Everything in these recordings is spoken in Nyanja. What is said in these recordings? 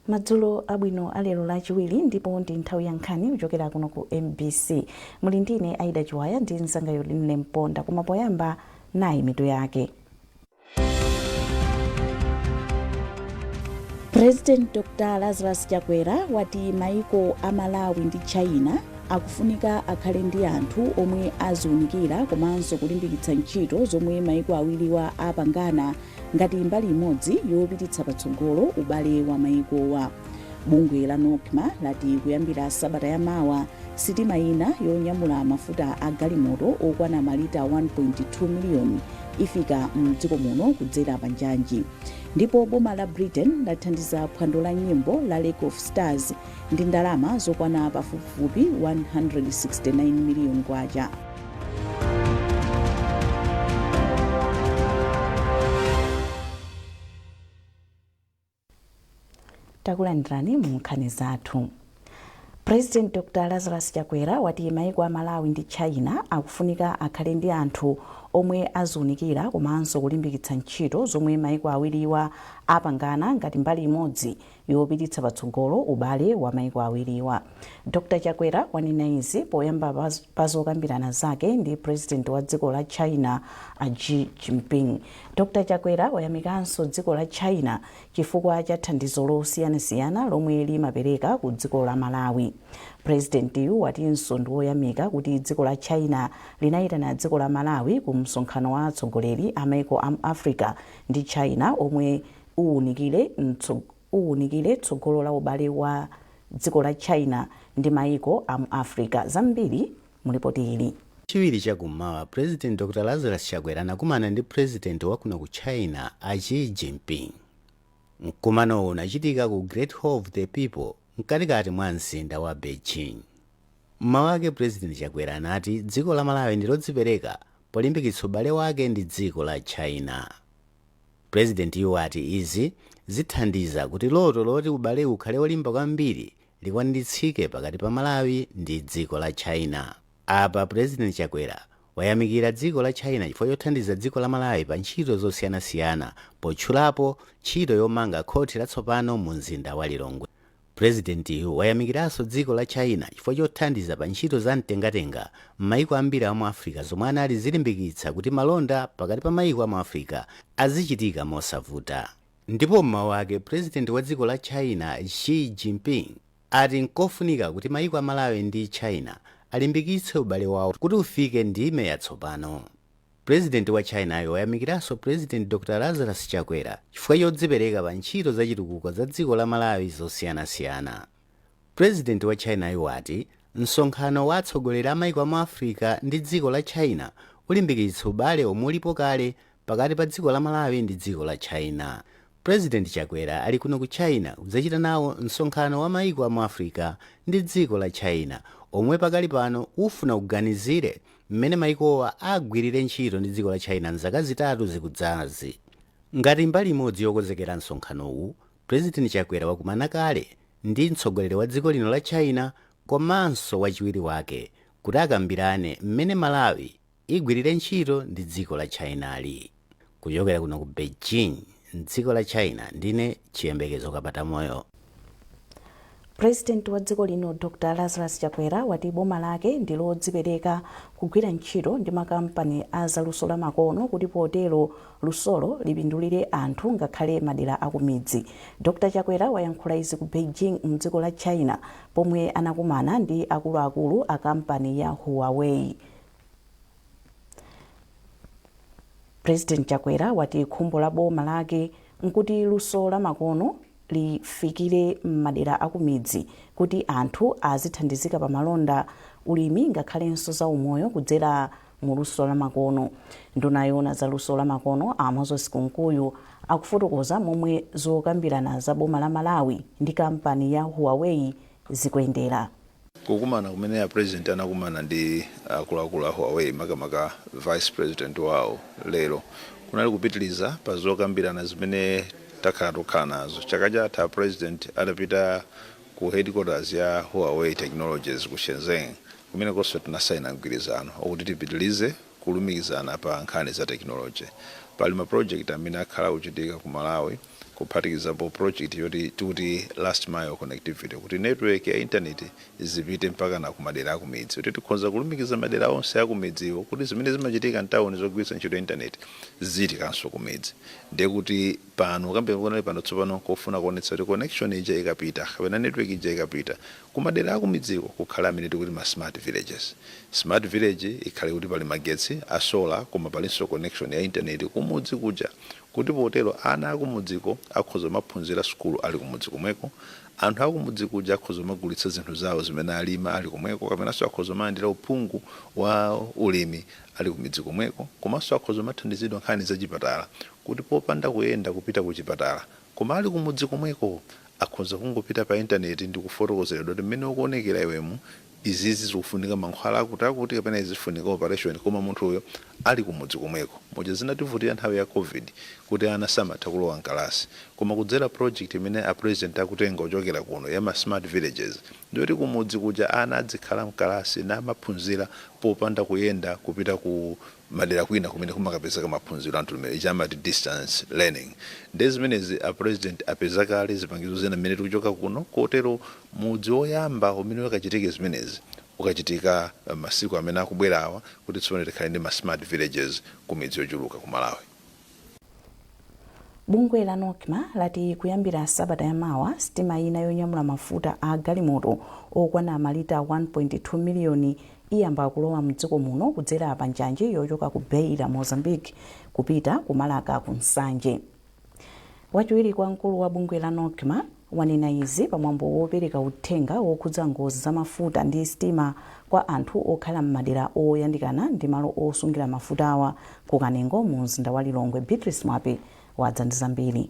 Madzulo abwino alero Lachiwiri, ndipo ndi nthawi ya nkhani kuchokera kuno ku MBC. Muli ndine Aida Chiwaya ndi mzanga Yolinle Mponda, koma poyamba nayi mitu yake. President Dr Lazarus Chakwera wati maiko a Malawi ndi China akufunika akhale ndi anthu omwe aziunikira komanso kulimbikitsa ntchito zomwe maiko awiriwa apangana ngati mbali imodzi yopititsa patsogolo ubale wa maikowa. Bungwe la NOCMA lati kuyambira sabata ya mawa, sitima ina yonyamula mafuta a galimoto okwana malita 1.2 miliyoni ifika mdziko muno kudzera pa njanji. Ndipo boma la Britain lathandiza phwando la nyimbo la Lake of Stars ndi ndalama zokwana pafupifupi 169 miliyoni kwacha. Takulandirani mu nkhani zathu. President Dr Lazarus Chakwera wati maiko a Malawi ndi China akufunika akhale ndi anthu omwe aziunikira komanso kulimbikitsa ntchito zomwe maiko awiriwa apangana ngati mbali imodzi yopititsa patsogolo ubale wa maiko awiriwa. Dr Chakwera wanena izi poyamba pa zokambirana zake ndi President wa dziko la China a Xi Jinping. Dr Chakwera wayamikanso dziko la China chifukwa cha thandizo losiyanasiyana lomwe limapereka ku dziko la Malawi. Presidentiyu watinso ndi woyamika kuti dziko la China linayitana dziko la Malawi ku msonkhano wa atsogoleri a maiko a mu Africa ndi China omwe uwunikire tsogolo la ubale wa dziko la China ndi maiko a mu Africa. Zambiri mu lipoti ili. Lachiwiri chakummawa, President Dr Lazarus Chakwera anakumana ndi President wa kuno ku China a Xi Jinping. Mkumanowu unachitika ku Great Hall of the People mkatikati mwa mzinda wa Beijing. M'mawu ake President Chakwera anati dziko la Malawi ndi lodzipereka polimbikitsa ubale wake ndi dziko la China. Pulezidentiyu wati izi zithandiza kuti loto loti ubalewu ukhale olimba kwambiri likwaniritsike pakati pa Malawi ndi dziko la China. Apa Pulezidenti Chakwera wayamikira dziko la China chifukwa chothandiza dziko la Malawi pa ntchito zosiyanasiyana potchulapo ntchito yomanga khothi latsopano mu mzinda wa Lilongwe. Pulezidentiyu wayamikiranso dziko la China chifukwa chothandiza pa ntchito za mtengatenga m'maiko ambiri a mu Africa zomwe anati zilimbikitsa kuti malonda pakati pa maiko a mu Africa azichitika mosavuta. Ndipo m'mawu ake, Pulezidenti wa dziko la China Xi Jinping ati nkofunika kuti maiko a Malawi ndi China alimbikitse ubale wawo kuti ufike ndime yatsopano. Pulezidenti wa China-yo wayamikiranso Pulezidenti Dr Lazarus Chakwera chifukwa chodzipereka pa ntchito za chitukuko za dziko la Malawi zosiyanasiyana. Pulezidenti wa China-yu wati msonkhano wa atsogoleri a maiko a mu Africa ndi dziko la China ulimbikitsa ubale omwe ulipo kale pakati pa dziko la Malawi ndi dziko la China. Pulezidenti Chakwera ali kuno ku China kudzachita nawo msonkhano wa maiko a mu Africa ndi dziko la China omwe pakali pano ufuna uganizire mmene maikowa agwirire ntchito ndi dziko la China m'zaka zitatu zikudzazi. Ngati mbali imodzi yokonzekera msonkhanowu, Pulezidenti Chakwera wakumana kale ndi mtsogoleri wa dziko lino la China komanso wachiwiri wake kuti akambirane mmene Malawi igwirire ntchito ndi dziko la China-li. Kuchokera kuno ku Beijing, m'dziko la China, ndine Chiyembekezo Kapatamoyo. President wa dziko lino Dr Lazarus Chakwera wati boma lake ndi lodzipereka kugwira ntchito ndi makampani a zaluso la makono kuti potero lusolo lipindulire anthu ngakhale madera akumidzi. Dr Chakwera wayankhula izi ku Beijing mdziko la China pomwe anakumana ndi akuluakulu a kampani ya Huawei. President Chakwera wati khumbo la boma lake nkuti luso la makono lifikire m'madera akumidzi kuti anthu azithandizika pa malonda, ulimi ngakhalenso za umoyo kudzera mu luso la makono. Nduna yoona za luso la makono a Moses Kunkuyu akufotokoza momwe zokambirana za boma la Malawi ndi kampani ya Huawei zikuyendera. Kukumana kumene a President anakumana ndi akuluakulu a Huawei, makamaka Vice President wawo lero, kunali kupitiliza pa zokambirana zimene takhala tikukhala nazo. Chaka chatha a President atapita ku headquarters ya Huawei Technologies ku Shenzhen, kumenekonso tinasaina mgwirizano okuti tipitilize kulumikizana pa nkhani za technology. Pali ma project amene akhala akuchitika ku Malawi. Kuphatikizapo project yoti tikuti last mile connectivity, kuti network ya internet zipite mpaka na kumadera akumidzi, kuti tikhoza kulumikiza madera onse akumidziwo, kuti zimene zimachitika mtawuni zogwiritsa ntchito internet zitikanso kumidzi. Ndiye kuti pano kambe kunali pano tsopano kofuna kuonetsa kuti connection ija ikapita kapena network ija ikapita kumadera akumidziko, kukhala amene tikuti ma smart villages. Smart village ikhale kuti pali magetsi a solar, koma palinso connection ya internet kumudzi kuja, kuti potero ana akumudziko akhoza maphunzira sukulu ali kumudzi komweko, anthu akumudzi kuja akhoza magulitsa zinthu zawo zimene alima ali komweko, kapenanso akhoza malandira uphungu wa ulimi ali kumidzi komweko, komanso akhoza mathandizidwa nkhani zachipatala, kuti popanda kuyenda kupita ku chipatala, koma ali kumudzi komweko akhoza kungopita pa intaneti ndi kufotokozeredwa kuti mmene ukuonekera iwemu, izizi zikufunika mankhwala akuti akuti, kapena izifunika operation, koma munthuyo ali kumudzi komweko. Moja zinativutira nthawi ya COVID kuti ana samatha kulowa mkalasi, koma kudzera project imene a President akutenga kuchokera kuno ya ma smart villages, ndiyoti kumudzi kuja ana adzikhala mkalasi namaphunzira popanda kuyenda kupita ku madera kwina kumene kumakapezeka maphunziro anthu limene chamati distance learning. Ndi zimenezi a President apeza kale zipangizo zina mmene tikuchoka kuno, kotero mudzi woyamba umene ukachitike zimenezi ukachitika masiku amene akubwerawa, kuti tsopano tikhale ndi ma smart villages ku midzi yochuluka ku Malawi. Bungwe la NOCMA lati kuyambira sabata yamawa, sitima ina yonyamula mafuta a galimoto okwana malita 1.2 miliyoni iyamba kulowa mdziko muno kudzera pa njanji yochoka ku Beira, Mozambique, kupita ku Malaka ku Nsanje. Wachiwiri kwa mkulu wa bungwe la NOCMA wanena izi pamwambo wopereka uthenga wokhudza ngozi za mafuta ndi sitima kwa anthu okhala m'madera oyandikana ndi malo osungira mafuta awa ku Kanengo mu mzinda wa Lilongwe. Beatrice Mwape wadza ndi zambiri.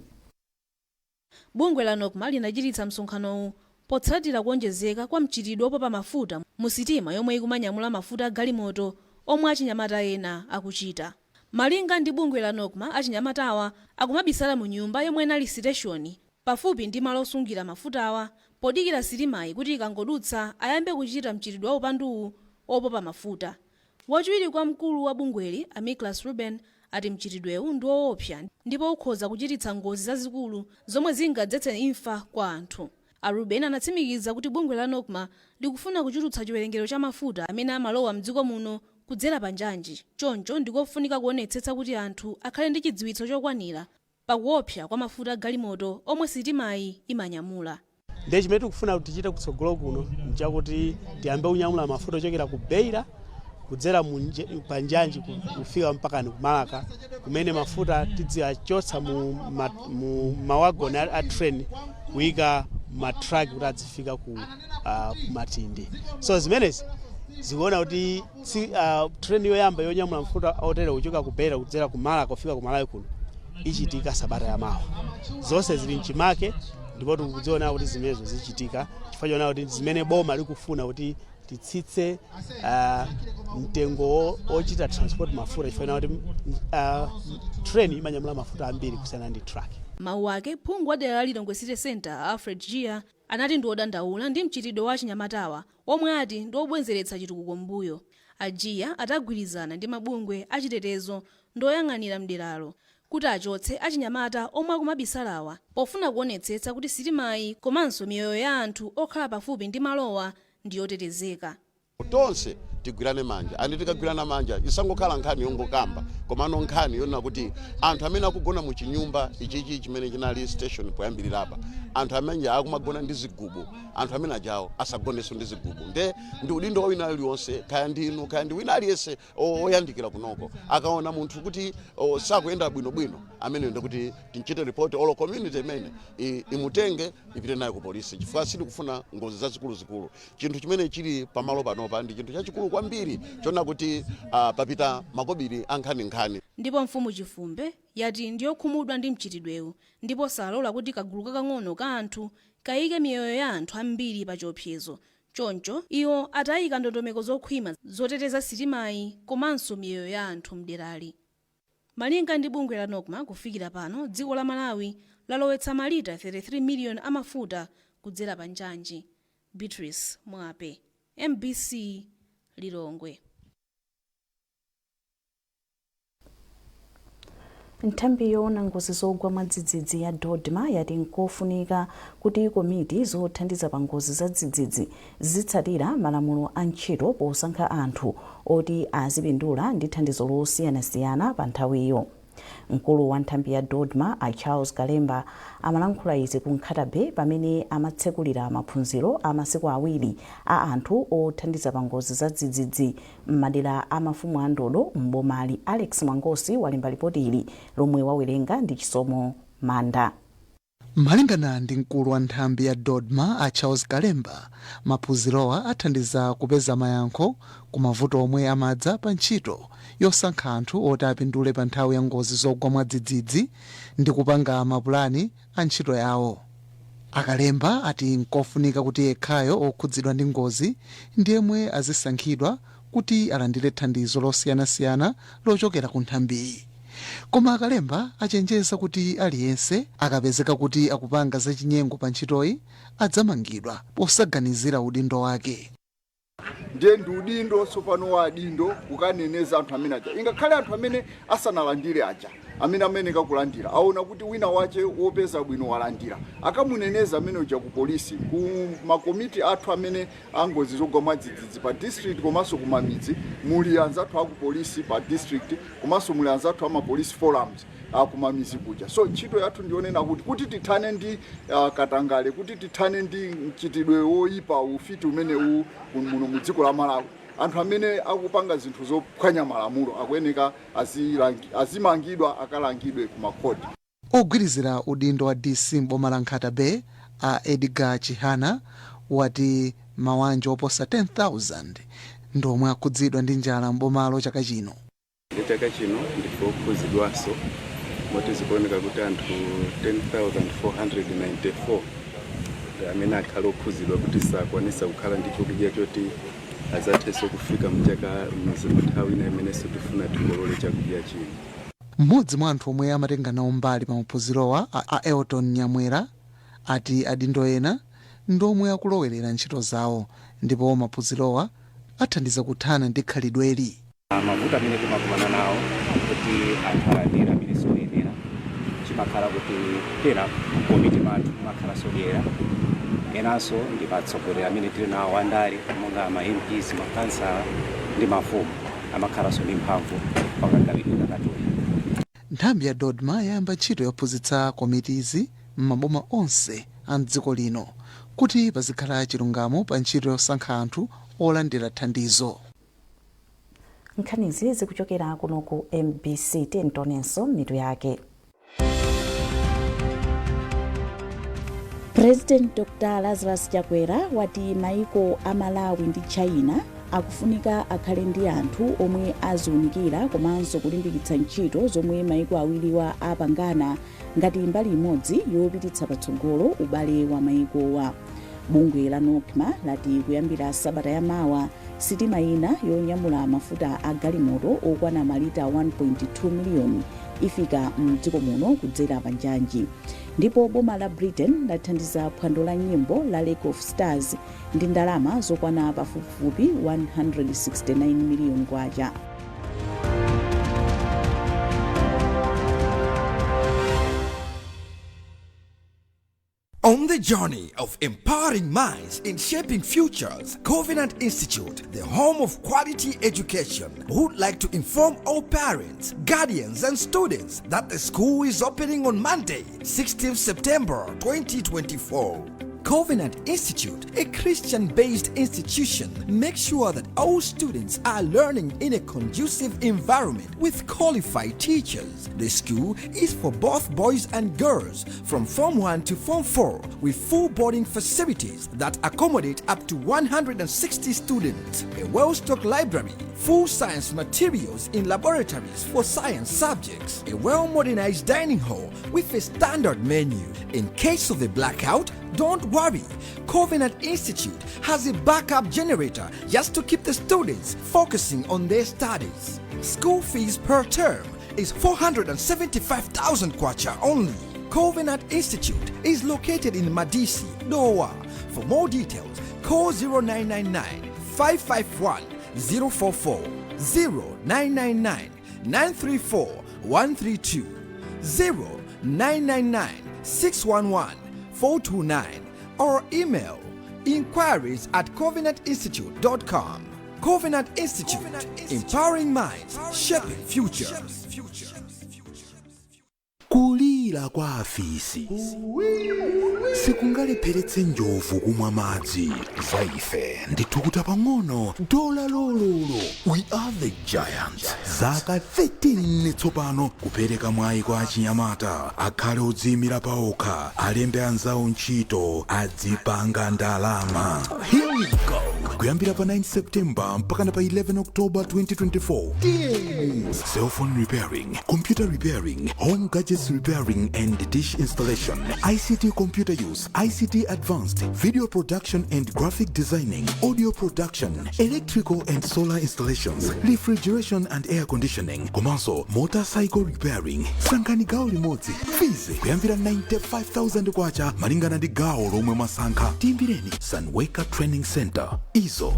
Bungwe la NOCMA linachititsa msonkhanowu potsatira kuonjezeka kwa mchitidwe opopa mafuta mu sitima yomwe ikumanyamula mafuta a galimoto omwe achinyamata ena akuchita. Malinga ndi bungwe la NOCMA, achinyamatawa akumabisala mu nyumba yomwe inali siteshoni pafupi ndi malo osungira mafutawa, podikira sitimayi kuti ikangodutsa ayambe kuchita mchitidwe wa upanduwu opopa mafuta. Wachiwiri kwa mkulu wa bungweli, a Miklas Ruben, ati mchitidwewu ndi woopsa ndipo ukhoza kuchititsa ngozi zazikulu zomwe zingadzetse imfa kwa anthu. A Ruben anatsimikiza kuti bungwe la NOCMA likufuna kuchulutsa chiwerengero cha mafuta amene amalowa mdziko muno kudzera pa njanji, choncho ndikofunika kuonetsetsa kuti anthu akhale ndi chidziwitso chokwanira pakuopsa kwa mafuta galimoto omwe sitimayi imanyamula. Ndiye chimene tikufuna kuti tichite kutsogolo kuno nchakuti tiyambe kunyamula mafuta ochokera ku Beira kudzera pa njanji kufika mpaka ku Malaka, kumene mafuta tidziachotsa mu mawagoni a train kuyika ma truck kuti adzifika ku Matindi. So zimenezi zikuona kuti train yoyamba yonyamula mafuta otere kuchoka ku Beira kudzera ku Malaka kufika ku Malawi kuno ichitika sabata yamawa. Zonse zili mchimake, ndipo tikudziona kuti zimenezo zichitika chifukwa choona kuti zimene boma likufuna kuti titsitse mtengo ochita transport mafuta, chifukwa kuti train imanyamula mafuta ambiri kusiyana ndi truck. Mawu ake, phungu wa dera la Lilongwe City Centre, Alfred Jia, anati ndi odandaula ndi mchitidwe wa achinyamatawa omwe ati ndi obwezeretsa chitukuko m'mbuyo. Ajiya atagwirizana ndi mabungwe achitetezo ndi oyang'anira mderalo kuti achotse achinyamata omwe akumabisalawa, pofuna kuonetsetsa kuti sitimayi komanso miyoyo ya anthu okhala pafupi ndi malowa ndi yotetezeka. Tonse tigwirane manja, and tikagwirana manja isangokhala nkhani yongokamba, komano nkhani yonena kuti anthu amene akugona mu chinyumba ichichi chimene chinali station poyambirira, anthu amene akumagona ndi zigubu, anthu amene ajawo asagonenso ndi zigubu. Nde ndi udindo wa wina aliwonse, kaya ndinu, kaya ndi wina aliyense oyandikira kunoko, akaona munthu kuti sakuyenda bwinobwino, amene ndikuti tinchite report, olo community imene imutenge ipite naye ku polisi, chifukwa sitikufuna ngozi zazikuluzikulu. Chinthu chimene chili pamalo panopa ndi chinthu chachikulu kwambiri chona kuti papita makobiri ankhaninkhani. Ndipo mfumu Chifumbe yati ndiyokhumudwa ndi mchitidwewu ndipo salola kuti kagulu kakang'ono ka anthu kayike miyoyo ya anthu ambiri pa chiopsezo. Choncho iwo atayika ndondomeko zokhwima zoteteza sitimayi komanso miyoyo ya anthu mderali. Malinga ndi bungwe la NOCMA, kufikira pano dziko la Malawi lalowetsa malita 33 miliyoni amafuta kudzera pa njanji. Beatrice Mwape, MBC, Lilongwe. Nthambi yoona ngozi zogwa mwadzidzidzi ya DoDMA yati nkofunika kuti komiti zothandiza pa ngozi za dzidzidzi zitsatira malamulo a ntchito posankha anthu oti azipindula ndi thandizo losiyanasiyana pa nthawiyo. Mkulu wa nthambi ya DoDMA, a Charles Kalemba, amalankhula izi ku Nkhata Bay pamene amatsekulira maphunziro a masiku 2 a anthu othandiza pa ngozi za dzidzidzi m'madera a mafumu a ndodo m'bomali. Alex Mwangosi walemba ripoti ili lomwe wawerenga ndi Chisomo Manda. Malingana ndi mkulu wa nthambi ya DoDMA, a Charles Kalemba, maphunzirowa athandiza kupeza mayankho ku mavuto omwe amadza pa ntchito yosankha anthu oti apindule pa nthawi ya ngozi zogwa mwadzidzidzi ndi kupanga mapulani a ntchito yawo. Akalemba ati nkofunika kuti yekhayo okhudzidwa ndi ngozi ndi yemwe azisankhidwa kuti alandire thandizo losiyanasiyana lochokera ku nthambiyi. Koma Akalemba achenjeza kuti aliyense akapezeka kuti akupanga zachinyengo pa ntchitoyi adzamangidwa posaganizira udindo wake. Ndiye ndi udindo tsopano wa adindo kukaneneza anthu amene aja, ingakhale anthu amene asanalandire aja, amene ameneka kulandira aona kuti wina wache wopeza bwino walandira, akamuneneza amene uja ku polisi, ku makomiti athu amene angozi zogwa mwadzidzidzi pa district komanso kumamidzi. Muli anzathu aku polisi pa district, komanso muli anzathu ama police forums akumamizi kuja. So ntchito yathu ndionena kuti tithane ndi katangale, kuti tithane ndi mchitidwe woyipa, ufiti umene muno mu dziko la Malawi, anthu amene akupanga zinthu zophwanya malamulo akuyeneka azimangidwa, akalangidwe ku makhoti. Ogwirizira udindo wa DC m'boma la Nkhata Bay, a Edgar Chihana, wati mawanja oposa 10,000 ndi omwe akhudzidwa ndi njala m'bomalo chaka chino. Ndi chaka chino ndife okhudzidwanso, moti zikuoneka kuti anthu 10,494 ndi amene akhala okhudzidwa kuti sakwanisa kukhala ndi chakudya choti adzathenso kufika mchaka nthawi ina imenenso tifuna tikolole chakudya chino. Mmodzi mwa anthu omwe amatenga nawo mbali pa maphunzirowa, a Elton Nyamwera, ati adindo ena ndi omwe akulowerera ntchito zawo ndipo maphunzirowa athandiza kuthana ndi khalidweli. Mavuto amene timakumana nawo kuti anthu alandira amene sioyenera, chimakhala kuti pena komiti mathu makhala sodyera, enanso ndi matsogoleri amene tili nawo andale monga ma MPs, makansala ndi mafumu, amakhalanso ndi mphamvu pakagawidwe kakatundu. Nthambi ya DoDMA yayamba ntchito yophunzitsa komitizi m'maboma onse a mdziko lino kuti pazikhala chilungamo pa ntchito yosankha anthu olandira thandizo. Nkhanizi zikuchokera kuno ku MBC. Tentonenso mitu yake. President Dr Lazarus Chakwera wati maiko a Malawi ndi China akufunika akhale ndi anthu omwe aziwunikira komanso kulimbikitsa ntchito zomwe maiko awiriwa apangana ngati mbali imodzi yopititsa patsogolo ubale wa maikowa. Bungwe la NOCMA lati kuyambira sabata yamawa sitima ina yonyamula mafuta a galimoto okwana malita 1.2 miliyoni ifika mdziko muno kudzera pa njanji. Ndipo boma la Britain lathandiza phwando la nyimbo la Lake of Stars ndi ndalama zokwana pafupifupi 169 miliyoni kwacha. On the journey of empowering minds and shaping futures, Covenant Institute, the home of quality education, would like to inform all parents, guardians, and students that the school is opening on Monday, 16th September 2024. Covenant Institute, a Christian based institution, makes sure that all students are learning in a conducive environment with qualified teachers. The school is for both boys and girls from Form 1 to Form 4 with full boarding facilities that accommodate up to 160 students, a well stocked library, full science materials in laboratories for science subjects, a well modernized dining hall with a standard menu. In case of a blackout, don't worry. Covenant Institute has a backup generator just to keep the students focusing on their studies. School fees per term is 475,000 kwacha only. Covenant Institute is located in Madisi, Dowa. For more details, call 0999 551 044, 0999 934 132. 0999 611 429 or email inquiries at covenantinstitute.com. Covenant Institute, empowering minds, shaping futures. Kulira kwa afisi sikungalepheretse njovu kumwa madzi. Za ife ndithukuta pang'ono dola lololo. We are the giants. Zaka 13 tsopano kupereka mwayi kwa achinyamata akhale odziyimira paokha, alembe anzawo ntchito, adzipanga ndalama. Here we go. Kuyambira pa 9 September mpaka pa 11 October 2024, tiyeni: cellphone repairing, computer repairing, home gadgets repairing and dish installation, ICT computer use, ICT advanced, video production and graphic designing, audio production, electrical and solar installations, refrigeration and air conditioning, komanso motorcycle repairing. Sankhani gawo limodzi. Fees kuyambira 95,000 kwacha malingana ndi gawo lomwe mwasankha. Tiyimbireni Sunweka Training Center izo.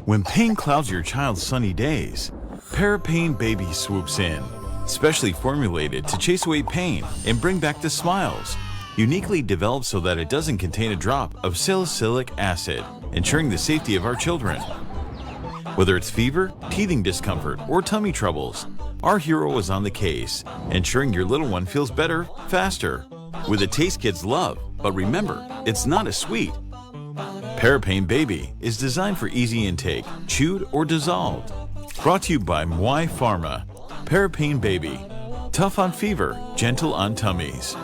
When pain clouds your child's sunny days, Parapain Baby swoops in. Specially formulated to chase away pain and bring back the smiles. Uniquely developed so that it doesn't contain a drop of salicylic acid, ensuring the safety of our children. Whether it's fever, teething discomfort, or tummy troubles, our hero is on the case, ensuring your little one feels better, faster. With a taste kids love, but remember, it's not a sweet. Parapain Baby is designed for easy intake, chewed or dissolved. Brought to you by Mwai Pharma. Parapain Baby. Tough on fever, gentle on tummies.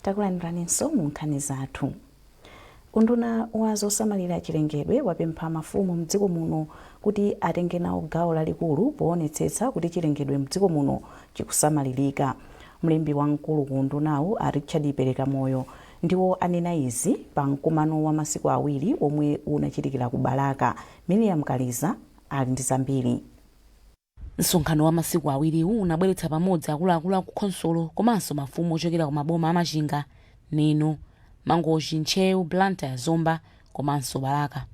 Takulandiraninso mu nkhani zathu. Unduna wa zosamalira chilengedwe wapempha mafumu mdziko muno kuti atenge nawo gawo lalikulu poonetsetsa kuti chilengedwe mdziko muno chikusamalirika. Mlembi wamkulu ku undunawu, a Richard Perekamoyo, ndiwo anena izi pa mkumano wa masiku 2 omwe unachitikira ku Balaka. Miriam Kaliza ali ndi zambiri. Msonkhano wa masiku awiriwu unabweretsa pamodzi akuluakulu aku khonsolo komanso mafumu ochokera ku maboma a Machinga, Neno, Mangochi, Ntcheu, Blantyre, Zomba komanso Balaka.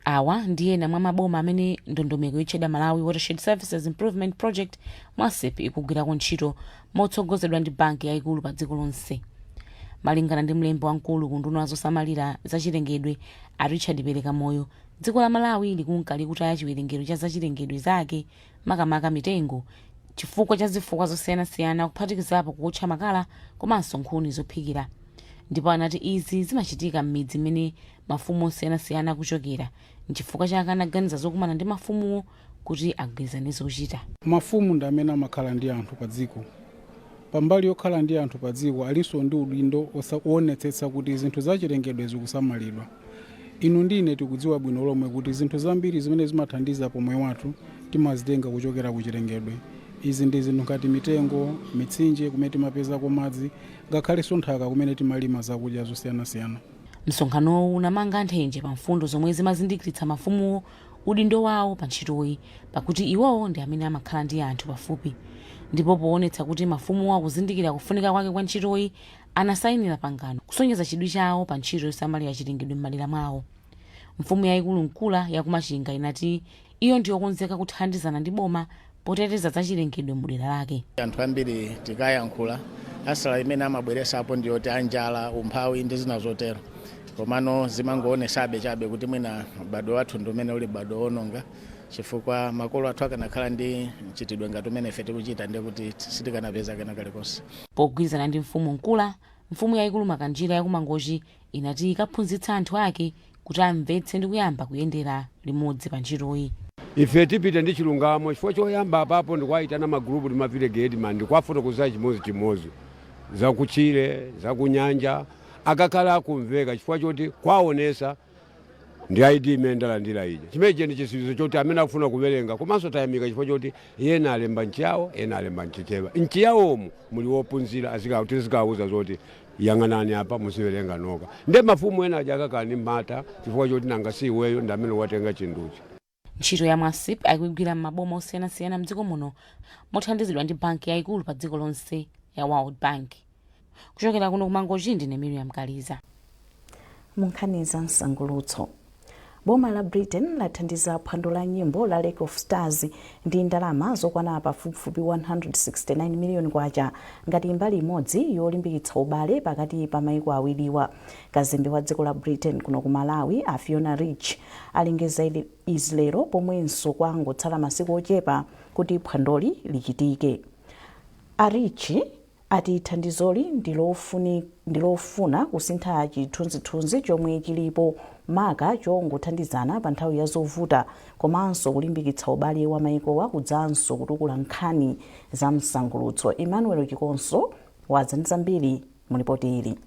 Awa ndi ena mwa maboma amene ndondomeko yotchedwa Malawi Watershed Services Improvement Project, MWASIP, ikugwirako ntchito motsogozedwa ndi banki yayikulu pa dziko lonse. Malingana ndi mlembi wamkulu ku unduna wa zosamalira zachilengedwe, a Richard Perekamoyo, dziko la Malawi likunka likutaya chiwerengero cha zachilengedwe zake, makamaka mitengo, chifukwa cha zifukwa zosiyanasiyana, kuphatikizapo kuotcha makala komanso nkhuni zophikira. Ndipo anati izi zimachitika m'midzi imene mafumu osiyanasiyana akuchokera, nchifukwa chake anaganiza zokumana ndi mafumuwo kuti agwirizane zochita. Mafumu ndi amene amakhala ndi anthu pa dziko. Pambali yokhala ndi anthu pa dziko, alinso ndi udindo woonetsetsa kuti zinthu zachilengedwe zikusamalidwa. Inu ndi ine tikudziwa bwino lomwe kuti zinthu zambiri zimene zimathandiza pomoyo wathu timazitenga kuchokera ku chilengedwe. Izi ndi zinthu ngati mitengo, mitsinje kumene timapezako madzi, ngakhalenso nthaka kumene timalima zakudya zosiyanasiyana. Msonkhanowu unamanga nthenje pa mfundo zomwe zimazindikiritsa mafumuwo udindo wawo pa ntchitoyi, pakuti iwowo ndi amene amakhala ndi anthu pafupi. Ndipo poonetsa kuti mafumuwo akuzindikira kufunika kwake kwa ntchitoyi, anasayinira pangano kusonyeza chidwi chawo pa ntchito yosamalira chilengedwe m'madera mwawo. Mfumu yayikulu Mkula yakumachinga inati iyo ndiyokonzeka kuthandizana ndi boma poteteza zachilengedwe mu dera lake. Anthu ambiri tikayankhula, answer imene amabweresapo ndiyoti anjala, umphawi ndi zina zotero, komano zimangoonesabe chabe kuti mwina m'badwo wathu ndi umene uli m'badwo wononga, chifukwa makolo athu akanakhala ndi mchitidwe ngati umene ife tikuchita, ndiye kuti sitikanapeza kena kalikonse. Pogwirizana ndi mfumu Mkula, mfumu yayikulu Makanjira yakumangochi inati ikaphunzitsa anthu ake kuti amvetse ndi kuyamba kuyendera limodzi pa ntchitoyi. Ife tipite ndi chilungamo, chifukwa choyamba apapo ndikuwayitana magulupu ndi ma village headman, ndikuwafotokozera chimodzimodzi zakutchire, zakunyanja, akakhala akumveka, chifukwa choti kwaonesa ndi ID imene ndalandira ija. Chimenechi ndi chitsimikizo choti amene akufuna kuwerenga. Komanso tayamika chifukwa choti ena alemba mchiyawo, ena alemba mchichewa. Mchiyawomo muli wophunzira, tizikawuza zoti yang'anani apa, muziwerenga noka. Nde mafumu ena aja akakhala ndi mantha, chifukwa choti nanga si iweyo ndi amene watenga chinthuchi. Ntchito ya MASIP akuyigwira m'maboma osiyanasiyana mdziko muno mothandizidwa ndi banki yayikulu pa dziko lonse ya World Bank. Kuchokera kuno kuMangochi, ndine Miriam Kaliza. Mu nkhani za msangulutso, boma la Britain lathandiza phwando la nyimbo la Lake of Stars ndi ndalama zokwana pafupifupi 169 miliyoni kwacha ngati mbali imodzi yolimbikitsa ubale pakati pa maiko awiriwa. Kazembe wa dziko la Britain kuno ku Malawi, a Fiona Rich, alengeza izi lero pomwenso kwangotsala masiku ochepa kuti phwandoli lichitike. A Rich ati thandizoli ndilofuna kusintha chithunzithunzi chomwe chilipo, maka chongothandizana pa nthawi ya zovuta, komanso kulimbikitsa ubale wa maikowa kudzanso kutukula nkhani za msangulutso. Emmanuel Chikonso wadza ndi zambiri mu ripoti ili.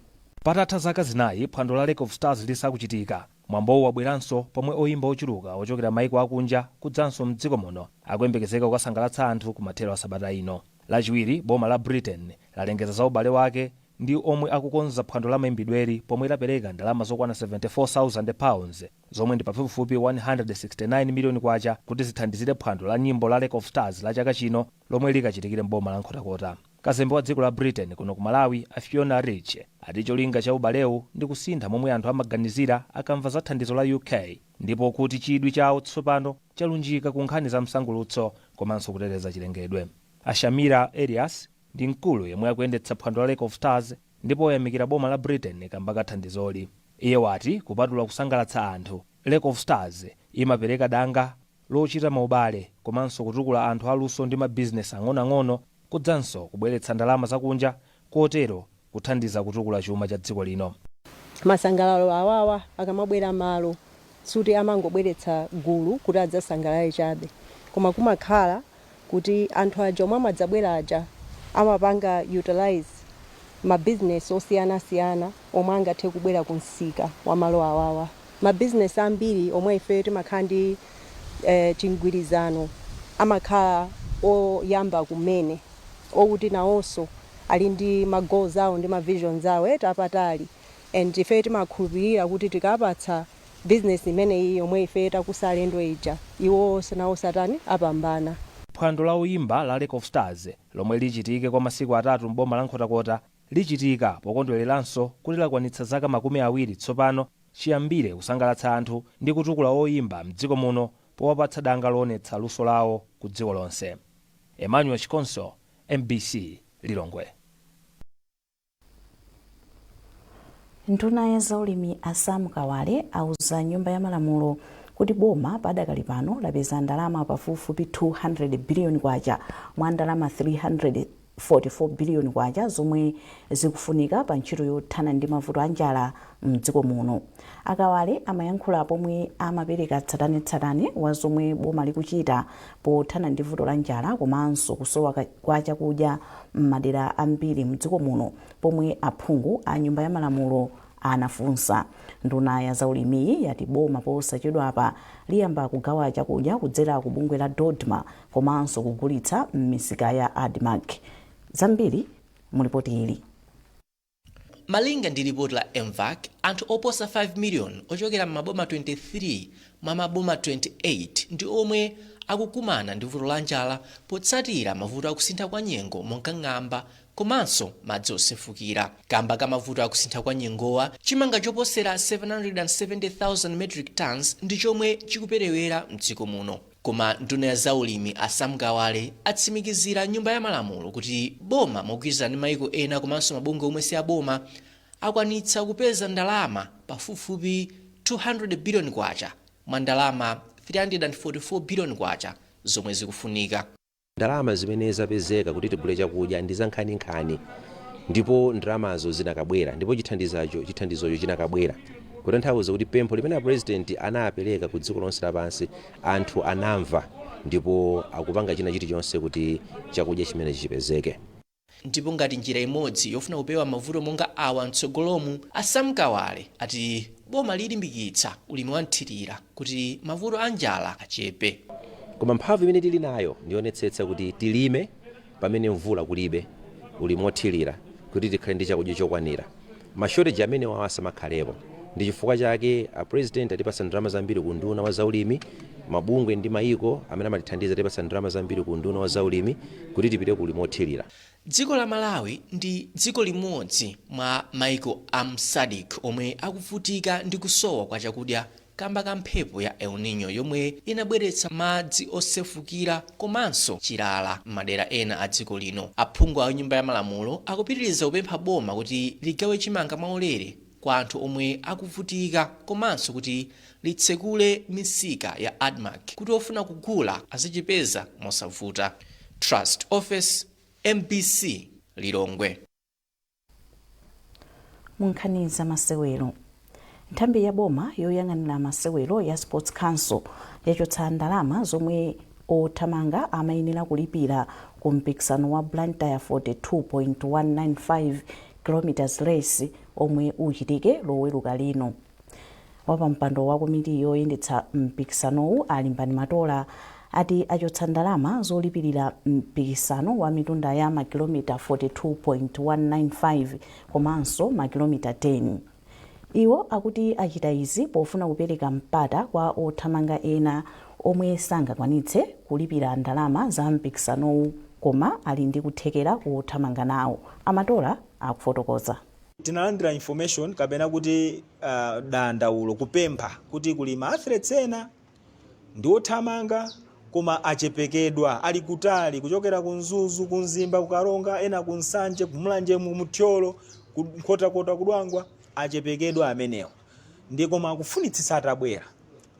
Patatha zaka 4 phwando la Lake of Stars lisakuchitika, mwambowu wabweranso pomwe oyimba ochuluka ochokera maiko akunja kudzanso mdziko muno akuyembekezeka kukasangalatsa anthu kumathero a sabata ino. Lachiwiri, boma la Britain lalengeza za ubale wake ndi omwe akukonza phwando la mayimbidweri pomwe lapereka ndalama zokwana £74,000, zomwe ndi pafupifupi 169 miliyoni kwacha, kuti zithandizire phwando la nyimbo la Lake of Stars la chaka chino lomwe likachitikire mboma la Nkhotakota. Kazembe wa dziko la Britain kuno ku Malawi, a Fiona Rich, ati cholinga cha ubalewu ndi kusintha momwe anthu amaganizira akamva za thandizo la UK, ndipo kuti chidwi chawo tsopano chalunjika ku nkhani za msangulutso komanso kuteteza chilengedwe. Ashamira Elias ndi mkulu yemwe akuyendetsa phwando la Lake of Stars ndipo wayamikira boma la Britain kamba ka thandizoli. Iye wati kupatula kusangalatsa anthu, Lake of Stars imapereka danga lochita maubale komanso kutukula anthu aluso ndi mabizinesi ang'onoang'ono, kudzanso kubweretsa ndalama zakunja, kotero kuthandiza kutukula chuma cha dziko lino. Masangalalo awawa akamabwera malo, suti amangobweretsa gulu kuti adzasangalale chabe, koma kumakhala kuti anthu aja omwe amadzabwera aja amapanga utilize mabizinesi osiyanasiyana omwe angathe kubwera ku msika wa malo awawa. Mabizinesi ambiri omwe ife timakhala ndi chimgwirizano amakhala oyamba kumene, okuti nawonso ali ndi ma goals awo ndi ma visions awo eti apatali, and ife timakhulupirira kuti tikapatsa business imeneyi yomwe ife takusa alendo ija, iwo nawo satani apambana. Phwando la oyimba la Lake of Stars lomwe lichitike kwa masiku 3 mboma la Nkhotakota lichitika pokondwereranso kuti lakwanitsa zaka 20 tsopano chiyambire kusangalatsa anthu ndi kutukula oyimba mdziko muno powapatsa danga loonetsa luso lawo ku dziko lonse. Emmanuel Chikonso, MBC, Lilongwe. Nduna ya zaulimi a Sam Kawale auza Nyumba ya Malamulo kuti boma padakali pano lapeza ndalama pafupifupi 200 biliyoni kwacha mwa ndalama 344 biliyoni kwacha zomwe zikufunika pa ntchito yothana ndi mavuto a njala mdziko muno. Akawale amayankhula pomwe amapereka tsatanetsatane wa zomwe boma likuchita pothana ndi vuto la njala komanso kusowa kwa chakudya m'madera ambiri mdziko muno, pomwe aphungu a Nyumba ya Malamulo anafunsa. Nduna ya zaulimiyi yati boma posachedwapa liyamba kugawa chakudya kudzera ku bungwe la DoDMA komanso kugulitsa m'misika ya ADMARC. Zambiri mu ripoti ili. Malinga ndi lipoti la MVAC, anthu oposa 5 million ochokera m'maboma 23 mwa maboma 28 ndi omwe akukumana ndi vuto la njala potsatira mavuto akusintha kwa nyengo monga ng'amba komanso madzi osefukira. Kamba ka mavuto akusintha kwa nyengowa, chimanga choposera 770,000 metric tons ndi chomwe chikuperewera mdziko muno. Koma nduna ya zaulimi a Sam Kawale atsimikizira Nyumba ya Malamulo kuti boma mogwirizana ndi maiko ena komanso mabungwe omwe si aboma akwanitsa kupeza ndalama pafupifupi 200 billion kwacha mwa ndalama 344 billion kwacha zomwe zikufunika. Ndalama zimene zapezeka kuti tigule chakudya ndi zankhaninkhani, ndipo ndalamazo zinakabwera ndipo chithandizocho chinakabwera, kutanthauza kuti pempho limene a President anapereka ku dziko lonse lapansi anthu anamva ndipo akupanga china chilichonse kuti chakudya chimenechi chipezeke. Ndipo ngati njira imodzi yofuna kupewa mavuto monga awa mtsogolomu, a Sam Kawale ati boma lilimbikitsa ulimi wa mthirira kuti mavuto a njala achepe. Koma mphamvu imene tili nayo ndionetsetsa kuti tilime pamene mvula kulibe, ulimi wothirira, kuti tikhale ndi chakudya chokwanira. Ma shortage amenewa asamakhalepo. Ndi chifukwa chake a President atipatsa ndalama zambiri ku unduna wa zaulimi. Mabungwe ndi mayiko amene amatithandiza tipatsa ndalama zambiri ku unduna wa zaulimi kuti tipite ku ulimi othirira. Dziko la Malawi ndi dziko limodzi mwa maiko a m'SADC omwe akuvutika ndi kusowa kwa chakudya kamba ka mphepo ya El Nino yomwe inabweretsa madzi osefukira komanso chilala m'madera ena a dziko lino. Aphungu a Nyumba ya Malamulo akupitiriza kupempha boma kuti ligawe chimanga mwaulere kwa anthu omwe akuvutika komanso kuti litsekule misika ya ADMARC kuti ofuna kugula azichipeza mosavuta. Trust Ofesi, MBC, Lilongwe. Mu nkhani za masewero, nthambi ya boma yoyang'anira masewero ya Sports Council yachotsa ndalama zomwe othamanga amayenera kulipira ku mpikisano wa Blantyre 42.195 km race omwe uchitike Loweruka lino. Wapampando wa komiti yoyendetsa mpikisanowu a Limbani Matola ati achotsa ndalama zolipirira mpikisano wa mitunda ya makilomita 42.195 komanso makilomita 10. Iwo akuti achita izi pofuna kupereka mpata kwa othamanga ena omwe sangakwanitse kulipira ndalama za mpikisanowu koma ali ndi kuthekera kothamanga nawo. A Matola akufotokoza. Tinalandira information kapena kuti dandaulo, kupempha kuti kuli ma athletes ena ndi othamanga koma achepekedwa, ali kutali kuchokera ku Mzuzu, ku Mzimba, ku Karonga, ena ku Nsanje, ku Mulanje, mu Thyolo, ku Nkhotakota, ku Dwangwa, achepekedwa amenewo ndiye koma akufunitsitsa atabwera.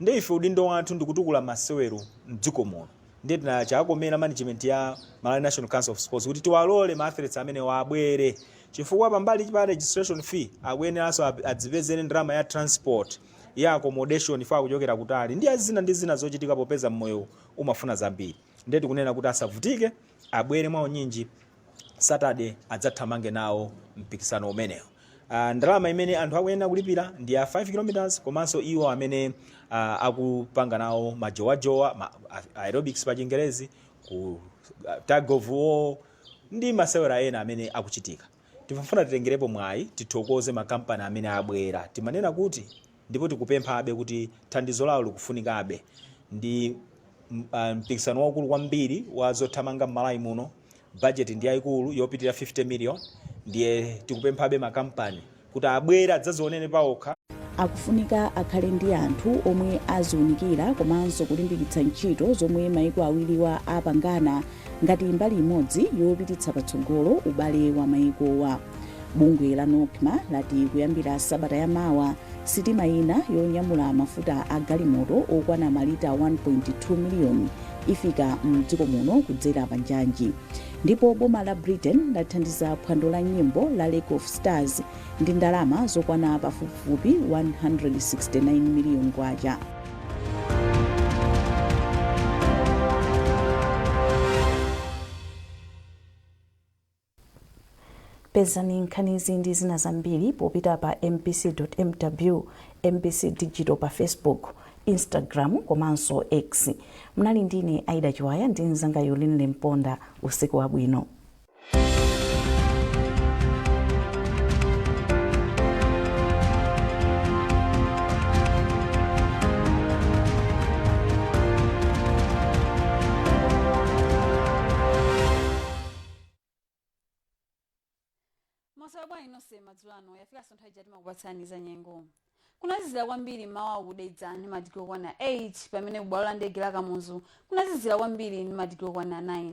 Ndiye ife udindo wathu ndikutukula masewero mdziko muno, ndiye tinachakomera management ya Malawi National Council of Sports kuti tiwalole ma athletes amenewo abwere, chifukwa pambali pa registration fee akuyeneranso adzipezere ndalama ya transport, ya accommodation fa akuchokera kutali, ndi zina ndi zina zochitika popeza mmoyo umafuna zambiri. Ndiye tikunena kuti asavutike, abwere mwaunyinji Saturday adzathamange nawo mpikisano umenewo. Ndalama imene anthu akuyenera kulipira ndi ya 5 km komanso iwo amene akupanga nawo majowajowa, aerobics pa Chingerezi, ku tug of war ndi masewera ena amene akuchitika. Timafuna titengerepo mwayi tithokoze makampani amene abwera. Timanena kuti ndipo tikupemphabe kuti thandizo lawo likufunikabe. Ndi mpikisano waukulu kwambiri wa zothamanga m'Malawi muno, budget ndi yayikulu yopitirira 50 million, ndiye tikupemphabe makampani kuti abwere adzazionere paokha. Akufunika akhale ndi anthu omwe aziunikira komanso kulimbikitsa ntchito zomwe maiko awiriwa apangana ngati mbali imodzi yopititsa patsogolo ubale wa maikowa. Bungwe la NOCMA lati kuyambira sabata ya mawa sitima ina yonyamula mafuta a galimoto okwana malita 1.2 miliyoni ifika mdziko muno kudzera pa njanji. Ndipo boma la Britain lathandiza phwando la nyimbo la Lake of Stars ndi ndalama zokwana pafupifupi 169 miliyoni kwacha. Pezani nkhanizi ndi zina zambiri popita pa mbc.mw, MBC Digital pa Facebook, Instagram komanso X. Munali ndine Aida Chiwaya ndi mnzanga Yolinle Mponda. Usiku wabwino. Mwaswera bwanji nonse madzulo ano? Yafikanso nthawi ija timakupatsani za nyengo. Kunazizira kwambiri mmawa ku Dedza ndi madigiri okwana 8, pamene ku bwalo la ndege la Kamuzu kunazizira kwambiri ndi madigiri okwana 9.